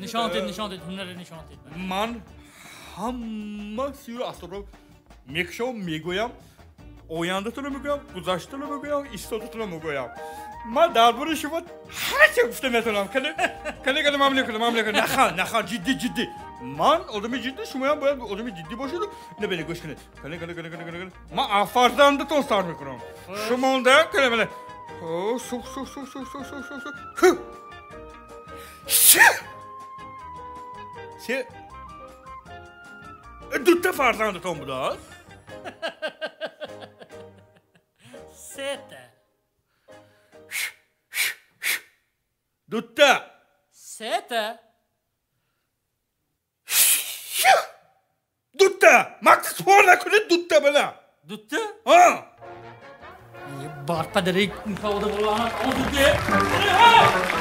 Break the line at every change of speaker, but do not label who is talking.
Нишон дид, нишон дид, ҳунаре нишон дид.
Ман ҳама сиру асрорро мекушам, мегӯям, ояндатонро мегӯям, гузаштаро мегӯям, истодатонро мегӯям. Ман дар бораи шумо ҳама чиз гуфта метавонам. Кане, кане, кане, мамле кунам, мамле кунам. Нахан, нахан, ҷиддӣ, ҷиддӣ. Ман одами ҷиддӣ, шумоям бояд одами ҷиддӣ бошед. Не, бене, гӯш кунед. Кане, кане, кане, кане, кане. Ман аз фарзандатон сар мекунам. Шумонда, кане, бене. Сух, сух, сух, сух, сух, сух, сух, сух. Ху. Ше! Се. Дута фарзандатон будааст?
Сета.
Дута.
Сета.
Дута. Макс спор накунед, дута бала.
Дута?
Ҳа.
Бар падари кавода болаҳат, о дута.